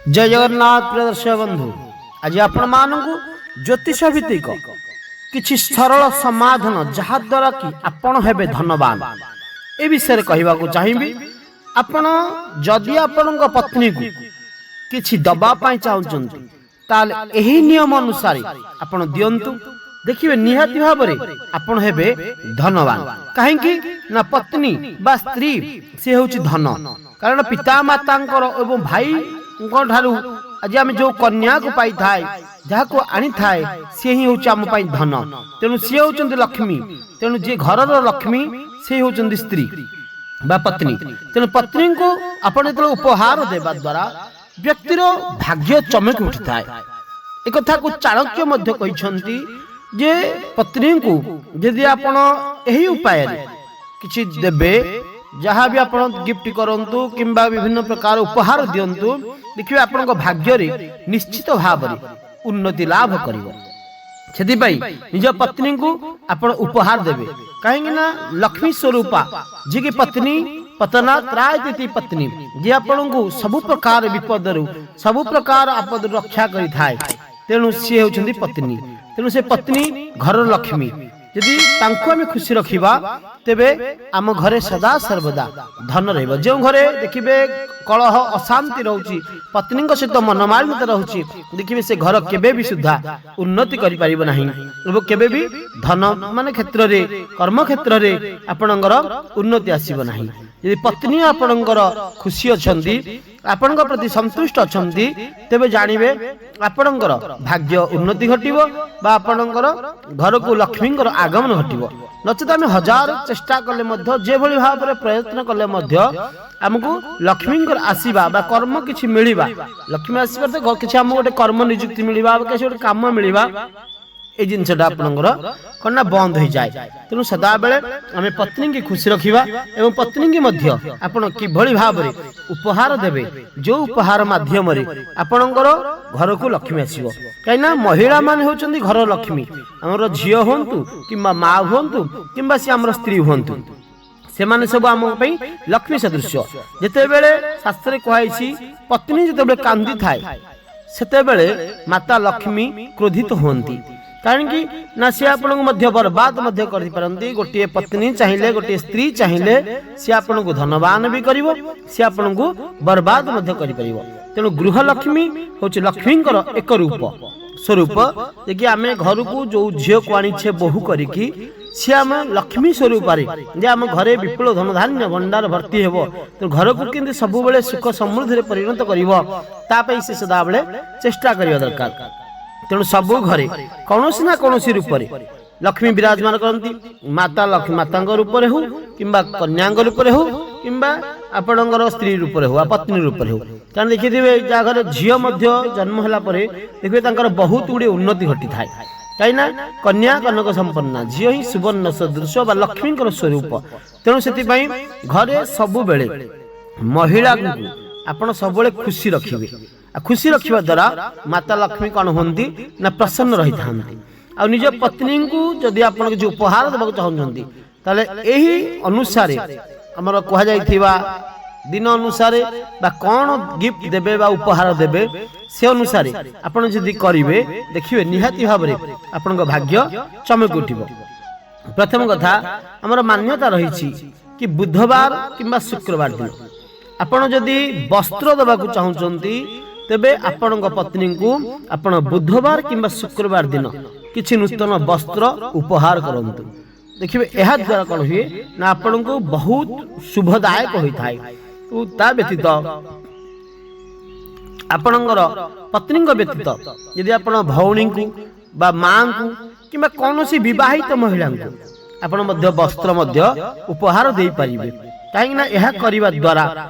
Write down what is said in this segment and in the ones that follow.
ଜୟ ଜଗନ୍ନାଥ। ପ୍ରିୟ ଦର୍ଶକ ବନ୍ଧୁ, ଆଜି ଆପଣମାନଙ୍କୁ ଜ୍ୟୋତିଷ ଭିତ୍ତିକ କିଛି ସରଳ ସମାଧାନ, ଯାହାଦ୍ୱାରା କି ଆପଣ ହେବେ ଧନବାନ, ଏ ବିଷୟରେ କହିବାକୁ ଚାହିଁବି। ଆପଣ ଯଦି ଆପଣଙ୍କ ପତ୍ନୀକୁ କିଛି ଦେବା ପାଇଁ ଚାହୁଁଛନ୍ତି, ତାହେଲେ ଏହି ନିୟମ ଅନୁସାରେ ଆପଣ ଦିଅନ୍ତୁ। ଦେଖିବେ, ନିହାତି ଭାବରେ ଆପଣ ହେବେ ଧନବାନ। କାହିଁକି ନା ପତ୍ନୀ ବା ସ୍ତ୍ରୀ ସେ ହେଉଛି ଧନ। କାରଣ ପିତା ମାତାଙ୍କର ଏବଂ ଭାଇଙ୍କ ଠାରୁ ଆଜି ଆମେ ଯେଉଁ କନ୍ୟାକୁ ପାଇଥାଏ, ଯାହାକୁ ଆଣିଥାଏ, ସିଏ ହିଁ ହେଉଛି ଆମ ପାଇଁ ଧନ। ତେଣୁ ସିଏ ହେଉଛନ୍ତି ଲକ୍ଷ୍ମୀ। ତେଣୁ ଯିଏ ଘରର ଲକ୍ଷ୍ମୀ, ସେ ହେଉଛନ୍ତି ସ୍ତ୍ରୀ ବା ପତ୍ନୀ। ତେଣୁ ପତ୍ନୀଙ୍କୁ ଆପଣ ଯେତେବେଳେ ଉପହାର ଦେବା ଦ୍ୱାରା ବ୍ୟକ୍ତିର ଭାଗ୍ୟ ଚମକି ଉଠିଥାଏ। ଏକଥାକୁ ଚାଣକ୍ୟ ମଧ୍ୟ କହିଛନ୍ତି ଯେ ପତ୍ନୀଙ୍କୁ ଯଦି ଆପଣ ଏହି ଉପାୟରେ କିଛି ଦେବେ, ଯାହା ବି ଆପଣ ଗିଫ୍ଟ କରନ୍ତୁ କିମ୍ବା ବିଭିନ୍ନ ପ୍ରକାର ଉପହାର ଦିଅନ୍ତୁ, ଦେଖିବେ ଆପଣଙ୍କ ଭାଗ୍ୟରେ ନିଶ୍ଚିତ ଭାବରେ ଉନ୍ନତି ଲାଭ କରିବ। ସେଥିପାଇଁ ନିଜ ପତ୍ନୀଙ୍କୁ ଆପଣ ଉପହାର ଦେବେ। କାହିଁକି ନା ଲକ୍ଷ୍ମୀ ସ୍ୱରୂପା ଯିଏକି ପତ୍ନୀ, ପତନାତ୍ ତ୍ରାୟତି ପତ୍ନୀ, ଯିଏ ଆପଣଙ୍କୁ ସବୁ ପ୍ରକାର ବିପଦରୁ, ସବୁ ପ୍ରକାର ଆପଦରୁ ରକ୍ଷା କରିଥାଏ। ତେଣୁ ସିଏ ହେଉଛନ୍ତି ପତ୍ନୀ। ତେଣୁ ସେ ପତ୍ନୀ ଘରର ଲକ୍ଷ୍ମୀ। ଯଦି ତାଙ୍କୁ ଆମେ ଖୁସି ରଖିବା, ତେବେ ଆମ ଘରେ ସଦା ସର୍ବଦା ଧନ ରହିବ। ଯେଉଁ ଘରେ ଦେଖିବେ କଳହ ଅଶାନ୍ତି ରହୁଛି, ପତ୍ନୀଙ୍କ ସହିତ ମନମାଳିନ୍ୟତା ରହୁଛି, ଦେଖିବେ ସେ ଘର କେବେ ବି ସୁଦ୍ଧା ଉନ୍ନତି କରିପାରିବ ନାହିଁ ଏବଂ କେବେ ବି ଧନ ମାନେ କ୍ଷେତ୍ରରେ, କର୍ମ କ୍ଷେତ୍ରରେ ଆପଣଙ୍କର ଉନ୍ନତି ଆସିବ ନାହିଁ। ଯଦି ପତ୍ନୀ ଆପଣଙ୍କର ଖୁସି ଅଛନ୍ତି, ଆପଣଙ୍କ ପ୍ରତି ସନ୍ତୁଷ୍ଟ ଅଛନ୍ତି, ତେବେ ଜାଣିବେ ଆପଣଙ୍କର ଭାଗ୍ୟ ଉନ୍ନତି ଘଟିବ ବା ଆପଣଙ୍କର ଘରକୁ ଲକ୍ଷ୍ମୀଙ୍କର ଆଗମନ ଘଟିବ। ନଚେତ ଆମେ ହଜାର ଚେଷ୍ଟା କଲେ ମଧ୍ୟ, ଯେଭଳି ଭାବରେ ପ୍ରୟତ୍ନ କଲେ ମଧ୍ୟ ଆମକୁ ଲକ୍ଷ୍ମୀଙ୍କର ଆସିବା ବା କର୍ମ କିଛି ମିଳିବା, ଲକ୍ଷ୍ମୀ ଆସିବା ତ କିଛି ଆମକୁ ଗୋଟେ କର୍ମ ନିଯୁକ୍ତି ମିଳିବା ବା କିଛି ଗୋଟେ କାମ ମିଳିବା, ଏଇ ଜିନିଷଟା ଆପଣଙ୍କର କ'ଣ ନା ବନ୍ଦ ହୋଇଯାଏ। ତେଣୁ ସଦାବେଳେ ଆମେ ପତ୍ନୀକି ଖୁସି ରଖିବା ଏବଂ ପତ୍ନୀକି ମଧ୍ୟ ଆପଣ କିଭଳି ଭାବରେ ଉପହାର ଦେବେ, ଯେଉଁ ଉପହାର ମାଧ୍ୟମରେ ଆପଣଙ୍କର ଘରକୁ ଲକ୍ଷ୍ମୀ ଆସିବ। କାହିଁକିନା ମହିଳାମାନେ ହେଉଛନ୍ତି ଘର ଲକ୍ଷ୍ମୀ। ଆମର ଝିଅ ହୁଅନ୍ତୁ କିମ୍ବା ମା ହୁଅନ୍ତୁ କିମ୍ବା ସିଏ ଆମର ସ୍ତ୍ରୀ ହୁଅନ୍ତୁ, ସେମାନେ ସବୁ ଆମ ପାଇଁ ଲକ୍ଷ୍ମୀ ସଦୃଶ୍ୟ। ଯେତେବେଳେ ଶାସ୍ତ୍ରରେ କୁହାଯାଇଛି, ପତ୍ନୀ ଯେତେବେଳେ କାନ୍ଦିଥାଏ, ସେତେବେଳେ ମାତା ଲକ୍ଷ୍ମୀ କ୍ରୋଧିତ ହୁଅନ୍ତି। କାହିଁକି ନା ସିଏ ଆପଣଙ୍କୁ ମଧ୍ୟ ବର୍ବାଦ ମଧ୍ୟ କରିପାରନ୍ତି। ଗୋଟିଏ ପତ୍ନୀ ଚାହିଁଲେ, ଗୋଟିଏ ସ୍ତ୍ରୀ ଚାହିଁଲେ ସିଏ ଆପଣଙ୍କୁ ଧନବାନ ବି କରିବ, ସିଏ ଆପଣଙ୍କୁ ବର୍ବାଦ ମଧ୍ୟ କରିପାରିବ। ତେଣୁ ଗୃହଲକ୍ଷ୍ମୀ ହେଉଛି ଲକ୍ଷ୍ମୀଙ୍କର ଏକ ରୂପ ସ୍ୱରୂପ ଯେ କି ଆମେ ଘରକୁ ଯୋଉ ଝିଅକୁ ଆଣିଛେ ବୋହୂ କରିକି, ସିଏ ଆମ ଲକ୍ଷ୍ମୀ ସ୍ୱରୂପରେ ଯେ ଆମ ଘରେ ବିପୁଳ ଧନଧାନ୍ୟ ଭଣ୍ଡାର ଭର୍ତ୍ତି ହେବ। ତେଣୁ ଘରକୁ କେମିତି ସବୁବେଳେ ସୁଖ ସମୃଦ୍ଧିରେ ପରିଣତ କରିବ, ତା ପାଇଁ ସେ ସଦାବେଳେ ଚେଷ୍ଟା କରିବା ଦରକାର। ତେଣୁ ସବୁ ଘରେ କୌଣସି ନା କୌଣସି ରୂପରେ ଲକ୍ଷ୍ମୀ ବିରାଜମାନ କରନ୍ତି। ମାତା ଲକ୍ଷ୍ମୀ ମାତାଙ୍କ ରୂପରେ ହଉ କିମ୍ବା କନ୍ୟାଙ୍କ ରୂପରେ ହଉ କିମ୍ବା ଆପଣଙ୍କର ସ୍ତ୍ରୀ ରୂପରେ ହଉ ବା ପତ୍ନୀ ରୂପରେ ହଉ। କାରଣ ଦେଖିଥିବେ, ଯାହା ଘରେ ଝିଅ ମଧ୍ୟ ଜନ୍ମ ହେଲା ପରେ ଦେଖିବେ ତାଙ୍କର ବହୁତ ଗୁଡ଼ିଏ ଉନ୍ନତି ଘଟିଥାଏ। କାହିଁକିନା କନ୍ୟା କନକ ସମ୍ପନ୍ନା, ଝିଅ ହିଁ ସୁବର୍ଣ୍ଣ ସଦୃଶ ବା ଲକ୍ଷ୍ମୀଙ୍କର ସ୍ୱରୂପ। ତେଣୁ ସେଥିପାଇଁ ଘରେ ସବୁବେଳେ ମହିଳାଙ୍କୁ ଆପଣ ସବୁବେଳେ ଖୁସି ରଖିବେ। ଆଉ ଖୁସି ରଖିବା ଦ୍ୱାରା ମାତା ଲକ୍ଷ୍ମୀ କ'ଣ ହୁଅନ୍ତି ନା ପ୍ରସନ୍ନ ରହିଥାନ୍ତି। ଆଉ ନିଜ ପତ୍ନୀଙ୍କୁ ଯଦି ଆପଣ କିଛି ଉପହାର ଦେବାକୁ ଚାହୁଁଛନ୍ତି, ତାହେଲେ ଏହି ଅନୁସାରେ, ଆମର କୁହାଯାଇଥିବା ଦିନ ଅନୁସାରେ ବା କ'ଣ ଗିଫ୍ଟ ଦେବେ ବା ଉପହାର ଦେବେ, ସେ ଅନୁସାରେ ଆପଣ ଯଦି କରିବେ, ଦେଖିବେ ନିହାତି ଭାବରେ ଆପଣଙ୍କ ଭାଗ୍ୟ ଚମକି ଉଠିବ। ପ୍ରଥମ କଥା, ଆମର ମାନ୍ୟତା ରହିଛି କି ବୁଧବାର କିମ୍ବା ଶୁକ୍ରବାର ଦିନ ଆପଣ ଯଦି ବସ୍ତ୍ର ଦେବାକୁ ଚାହୁଁଛନ୍ତି, ତେବେ ଆପଣଙ୍କ ପତ୍ନୀଙ୍କୁ ଆପଣ ବୁଧବାର କିମ୍ବା ଶୁକ୍ରବାର ଦିନ କିଛି ନୂତନ ବସ୍ତ୍ର ଉପହାର କରନ୍ତୁ। ଦେଖିବେ, ଏହା ଦ୍ୱାରା କ'ଣ ହୁଏ ନା ଆପଣଙ୍କୁ ବହୁତ ଶୁଭଦାୟକ ହୋଇଥାଏ। ଓ ତା ବ୍ୟତୀତ ଆପଣଙ୍କର ପତ୍ନୀଙ୍କ ବ୍ୟତୀତ ଯଦି ଆପଣ ଭଉଣୀଙ୍କୁ ବା ମାଙ୍କୁ କିମ୍ବା କୌଣସି ବିବାହିତ ମହିଳାଙ୍କୁ ଆପଣ ମଧ୍ୟ ବସ୍ତ୍ର ମଧ୍ୟ ଉପହାର ଦେଇପାରିବେ। କାହିଁକି ନା ଏହା କରିବା ଦ୍ୱାରା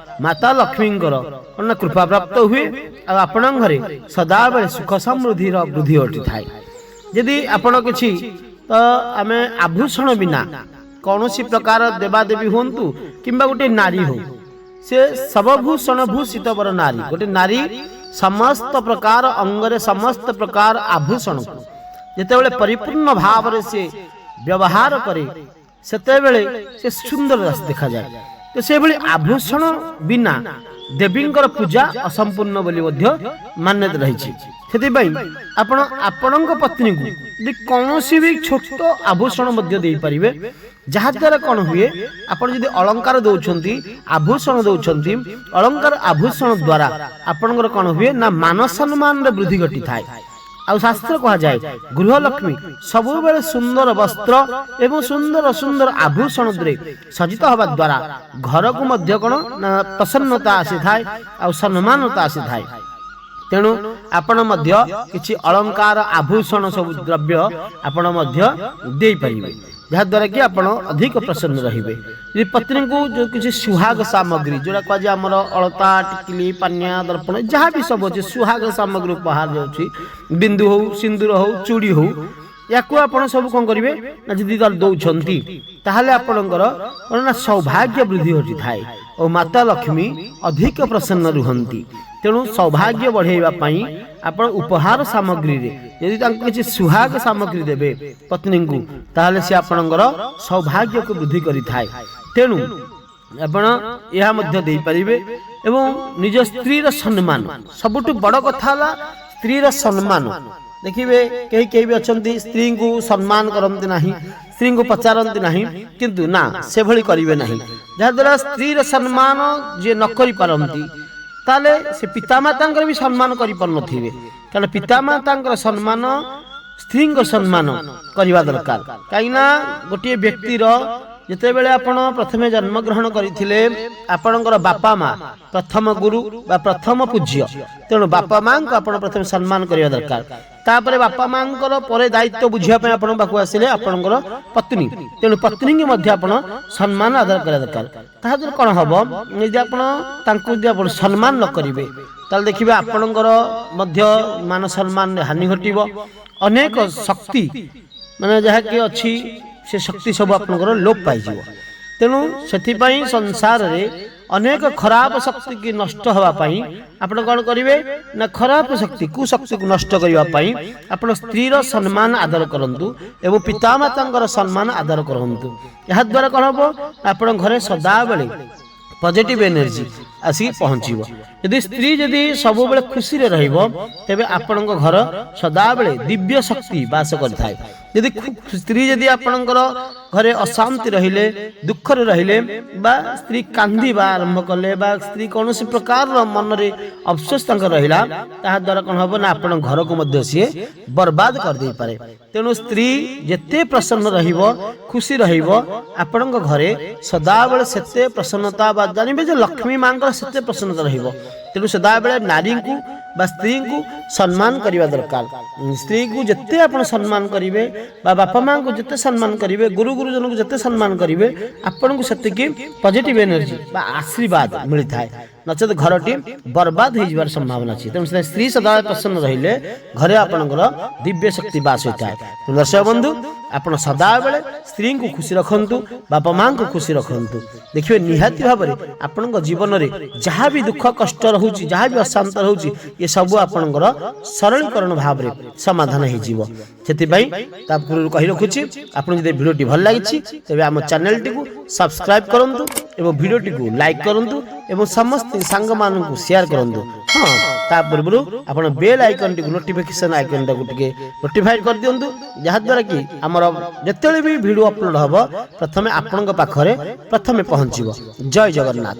ମାତା ଲକ୍ଷ୍ମୀଙ୍କର କ'ଣ ନା କୃପା ପ୍ରାପ୍ତ ହୁଏ ଆଉ ଆପଣଙ୍କ ଘରେ ସଦାବେଳେ ସୁଖ ସମୃଦ୍ଧିର ବୃଦ୍ଧି ଘଟିଥାଏ। ଯଦି ଆପଣ କିଛି ତ ଆମେ ଆଭୂଷଣ ବିନା କୌଣସି ପ୍ରକାର ଦେବାଦେବୀ ହୁଅନ୍ତୁ କିମ୍ବା ଗୋଟିଏ ନାରୀ ହଉ, ସେ ସର୍ବଭୂଷଣ ଭୂଷିତ ବର ନାରୀ। ଗୋଟେ ନାରୀ ସମସ୍ତ ପ୍ରକାର ଅଙ୍ଗରେ ସମସ୍ତ ପ୍ରକାର ଆଭୂଷଣକୁ ଯେତେବେଳେ ପରିପୂର୍ଣ୍ଣ ଭାବରେ ସେ ବ୍ୟବହାର କରେ, ସେତେବେଳେ ସେ ସୁନ୍ଦର ଦେଖାଯାଏ। ତ ସେଭଳି ଆଭୂଷଣ ବିନା ଦେବୀଙ୍କର ପୂଜା ଅସମ୍ପୂର୍ଣ୍ଣ ବୋଲି ମଧ୍ୟ ମାନ୍ୟତା ରହିଛି। ସେଥିପାଇଁ ଆପଣ ଆପଣଙ୍କ ପତ୍ନୀଙ୍କୁ ଯଦି କୌଣସି ବି ଛୋଟ ଆଭୂଷଣ ମଧ୍ୟ ଦେଇପାରିବେ, ଯାହାଦ୍ୱାରା କ'ଣ ହୁଏ, ଆପଣ ଯଦି ଅଳଙ୍କାର ଦେଉଛନ୍ତି, ଆଭୂଷଣ ଦେଉଛନ୍ତି, ଅଳଙ୍କାର ଆଭୂଷଣ ଦ୍ୱାରା ଆପଣଙ୍କର କ'ଣ ହୁଏ ନା ମାନ ସମ୍ମାନରେ ବୃଦ୍ଧି ଘଟିଥାଏ। ଆଉ ଶାସ୍ତ୍ର କୁହାଯାଏ, ଗୃହଲକ୍ଷ୍ମୀ ସବୁବେଳେ ସୁନ୍ଦର ବସ୍ତ୍ର ଏବଂ ସୁନ୍ଦର ସୁନ୍ଦର ଆଭୂଷଣରେ ସଜ୍ଜିତ ହେବା ଦ୍ୱାରା ଘରକୁ ମଧ୍ୟ କ'ଣ ନା ପ୍ରସନ୍ନତା ଆସିଥାଏ ଆଉ ସମ୍ମାନତା ଆସିଥାଏ। ତେଣୁ ଆପଣ ମଧ୍ୟ କିଛି ଅଳଙ୍କାର ଆଭୂଷଣ ସବୁ ଦ୍ରବ୍ୟ ଆପଣ ମଧ୍ୟ ଦେଇପାରିବେ, ଯାହାଦ୍ୱାରା କି ଆପଣ ଅଧିକ ପ୍ରସନ୍ନ ରହିବେ। ଯଦି ପତ୍ନୀଙ୍କୁ ଯେଉଁ କିଛି ସୁହାଗ ସାମଗ୍ରୀ, ଯେଉଁଟା କୁହାଯାଏ ଆମର ଅଳତା, ଟିକିଲି, ପାନିଆ, ଦର୍ପଣ, ଯାହା ବି ସବୁ ଅଛି ସୁହାଗ ସାମଗ୍ରୀ ଉପହାର ଯାଉଛି, ବିନ୍ଦୁ ହଉ, ସିନ୍ଦୁର ହଉ, ଚୁଡ଼ି ହଉ, ୟାକୁ ଆପଣ ସବୁ କ'ଣ କରିବେ ନା ଯଦି ଦେଉଛନ୍ତି, ତାହେଲେ ଆପଣଙ୍କର କ'ଣ ନା ସୌଭାଗ୍ୟ ବୃଦ୍ଧି ଘଟିଥାଏ ଓ ମାତା ଲକ୍ଷ୍ମୀ ଅଧିକ ପ୍ରସନ୍ନ ରୁହନ୍ତି। ତେଣୁ ସୌଭାଗ୍ୟ ବଢ଼େଇବା ପାଇଁ ଆପଣ ଉପହାର ସାମଗ୍ରୀରେ ଯଦି ତାଙ୍କୁ କିଛି ସୁହାଗ ସାମଗ୍ରୀ ଦେବେ ପତ୍ନୀଙ୍କୁ, ତାହେଲେ ସେ ଆପଣଙ୍କର ସୌଭାଗ୍ୟକୁ ବୃଦ୍ଧି କରିଥାଏ। ତେଣୁ ଆପଣ ଏହା ମଧ୍ୟ ଦେଇପାରିବେ। ଏବଂ ନିଜ ସ୍ତ୍ରୀର ସମ୍ମାନ, ସବୁଠୁ ବଡ଼ କଥା ହେଲା ସ୍ତ୍ରୀର ସମ୍ମାନ। ଦେଖିବେ କେହି କେହି ବି ଅଛନ୍ତି ସ୍ତ୍ରୀଙ୍କୁ ସମ୍ମାନ କରନ୍ତି ନାହିଁ, ସ୍ତ୍ରୀଙ୍କୁ ପଚାରନ୍ତି ନାହିଁ, କିନ୍ତୁ ନା, ସେଭଳି କରିବେ ନାହିଁ। ଯାହାଦ୍ୱାରା ସ୍ତ୍ରୀର ସମ୍ମାନ ଯିଏ ନ କରିପାରନ୍ତି, ତାହେଲେ ସେ ପିତାମାତାଙ୍କର ବି ସମ୍ମାନ କରିପାରୁନଥିବେ। କାରଣ ପିତାମାତାଙ୍କର ସମ୍ମାନ, ସ୍ତ୍ରୀଙ୍କ ସମ୍ମାନ କରିବା ଦରକାର। କାହିଁକିନା ଗୋଟିଏ ବ୍ୟକ୍ତିର ଯେତେବେଳେ ଆପଣ ପ୍ରଥମେ ଜନ୍ମଗ୍ରହଣ କରିଥିଲେ, ଆପଣଙ୍କର ବାପା ମା ପ୍ରଥମ ଗୁରୁ ବା ପ୍ରଥମ ପୂଜ୍ୟ। ତେଣୁ ବାପା ମାଙ୍କୁ ଆପଣ ପ୍ରଥମେ ସମ୍ମାନ କରିବା ଦରକାର। ତାପରେ ବାପା ମାଙ୍କର ପରେ ଦାୟିତ୍ୱ ବୁଝିବା ପାଇଁ ଆପଣଙ୍କ ପାଖକୁ ଆସିଲେ ଆପଣଙ୍କର ପତ୍ନୀ। ତେଣୁ ପତ୍ନୀଙ୍କୁ ମଧ୍ୟ ଆପଣ ସମ୍ମାନ ଆଦର କରିବା ଦରକାର। ତାହା ଦ୍ୱାରା କ'ଣ ହେବ, ଯଦି ଆପଣ ତାଙ୍କୁ ଯଦି ଆପଣ ସମ୍ମାନ ନ କରିବେ, ତାହେଲେ ଦେଖିବେ ଆପଣଙ୍କର ମଧ୍ୟ ମାନ ସମ୍ମାନରେ ହାନି ଘଟିବ। ଅନେକ ଶକ୍ତି ମାନେ ଯାହାକି ଅଛି, ସେ ଶକ୍ତି ସବୁ ଆପଣଙ୍କର ଲୋପ ପାଇଯିବ। ତେଣୁ ସେଥିପାଇଁ ସଂସାରରେ ଅନେକ ଖରାପ ଶକ୍ତିକି ନଷ୍ଟ ହେବା ପାଇଁ ଆପଣ କ'ଣ କରିବେ ନା ଖରାପ ଶକ୍ତି, କୁଶକ୍ତିକୁ ନଷ୍ଟ କରିବା ପାଇଁ ଆପଣ ସ୍ତ୍ରୀର ସମ୍ମାନ ଆଦର କରନ୍ତୁ ଏବଂ ପିତାମାତାଙ୍କର ସମ୍ମାନ ଆଦର କରନ୍ତୁ। ଏହାଦ୍ୱାରା କ'ଣ ହେବ, ଆପଣଙ୍କ ଘରେ ସଦାବେଳେ ପଜିଟିଭ ଏନର୍ଜି ଆସିକି ପହଞ୍ଚିବ। ଯଦି ସ୍ତ୍ରୀ ଯଦି ସବୁବେଳେ ଖୁସିରେ ରହିବ, ତେବେ ଆପଣଙ୍କ ଘର ସଦାବେଳେ ଦିବ୍ୟ ଶକ୍ତି ବାସ କରିଥାଏ। ଯଦି ସ୍ତ୍ରୀ ଯଦି ଆପଣଙ୍କର ଘରେ ଅଶାନ୍ତି ରହିଲେ, ଦୁଃଖରେ ରହିଲେ ବା ସ୍ତ୍ରୀ କାନ୍ଦିବା ଆରମ୍ଭ କଲେ ବା ସ୍ତ୍ରୀ କୌଣସି ପ୍ରକାରର ମନରେ ଅଫସୋସ ତାଙ୍କର ରହିଲା, ତାହାଦ୍ୱାରା କ'ଣ ହେବ ନା ଆପଣଙ୍କ ଘରକୁ ମଧ୍ୟ ସିଏ ବର୍ବାଦ କରିଦେଇପାରେ। ତେଣୁ ସ୍ତ୍ରୀ ଯେତେ ପ୍ରସନ୍ନ ରହିବ, ଖୁସି ରହିବ, ଆପଣଙ୍କ ଘରେ ସଦାବେଳେ ସେତେ ପ୍ରସନ୍ନତା ବା ଜାଣିବେ ଯେ ଲକ୍ଷ୍ମୀ ମାଙ୍କର ସେତେ ପ୍ରସନ୍ନତା ରହିବ। ତେଣୁ ସଦାବେଳେ ନାରୀଙ୍କୁ ବା ସ୍ତ୍ରୀଙ୍କୁ ସମ୍ମାନ କରିବା ଦରକାର। ସ୍ତ୍ରୀକୁ ଯେତେ ଆପଣ ସମ୍ମାନ କରିବେ ବା ବାପା ମାଆଙ୍କୁ ଯେତେ ସମ୍ମାନ କରିବେ, ଗୁରୁ ଗୁରୁଜନଙ୍କୁ ଯେତେ ସମ୍ମାନ କରିବେ, ଆପଣଙ୍କୁ ସେତିକି ପଜିଟିଭ ଏନର୍ଜି ବା ଆଶୀର୍ବାଦ ମିଳିଥାଏ। ନଚେତ ଘରଟି ବର୍ବାଦ ହେଇଯିବାର ସମ୍ଭାବନା ଅଛି। ତେଣୁ ସ୍ତ୍ରୀ ସଦାବେଳେ ପ୍ରସନ୍ନ ରହିଲେ ଘରେ ଆପଣଙ୍କର ଦିବ୍ୟ ଶକ୍ତି ବାସ ହୋଇଥାଏ। ତେଣୁ ଦର୍ଶକ ବନ୍ଧୁ, ଆପଣ ସଦାବେଳେ ସ୍ତ୍ରୀଙ୍କୁ ଖୁସି ରଖନ୍ତୁ, ବାପା ମାଆଙ୍କୁ ଖୁସି ରଖନ୍ତୁ। ଦେଖିବେ ନିହାତି ଭାବରେ ଆପଣଙ୍କ ଜୀବନରେ ଯାହା ବି ଦୁଃଖ କଷ୍ଟ ରହୁଛି, ଯାହା ବି ଅଶାନ୍ତ ରହୁଛି, ଏସବୁ ଆପଣଙ୍କର ସରଳୀକରଣ ଭାବରେ ସମାଧାନ ହେଇଯିବ। ସେଥିପାଇଁ ତା ପୂର୍ବରୁ କହି ରଖୁଛି, ଆପଣ ଯଦି ଭିଡ଼ିଓଟି ଭଲ ଲାଗିଛି, ତେବେ ଆମ ଚ୍ୟାନେଲଟିକୁ ସବସ୍କ୍ରାଇବ୍ କରନ୍ତୁ ଏବଂ ଭିଡ଼ିଓଟିକୁ ଲାଇକ୍ କରନ୍ତୁ ଏବଂ ସମସ୍ତ ସାଙ୍ଗମାନଙ୍କୁ ସେୟାର କରନ୍ତୁ। ହଁ, ତା ପୂର୍ବରୁ ଆପଣ ବେଲ୍ ଆଇକନ୍ଟିକୁ, ନୋଟିଫିକେସନ୍ ଆଇକନ୍ଟାକୁ ଟିକେ ନୋଟିଫାଇଡ୍ କରିଦିଅନ୍ତୁ, ଯାହାଦ୍ୱାରା କି ଆମର ଯେତେବେଳେ ବି ଭିଡ଼ିଓ ଅପଲୋଡ଼ ହେବ, ପ୍ରଥମେ ଆପଣଙ୍କ ପାଖରେ ପ୍ରଥମେ ପହଞ୍ଚିବ। ଜୟ ଜଗନ୍ନାଥ।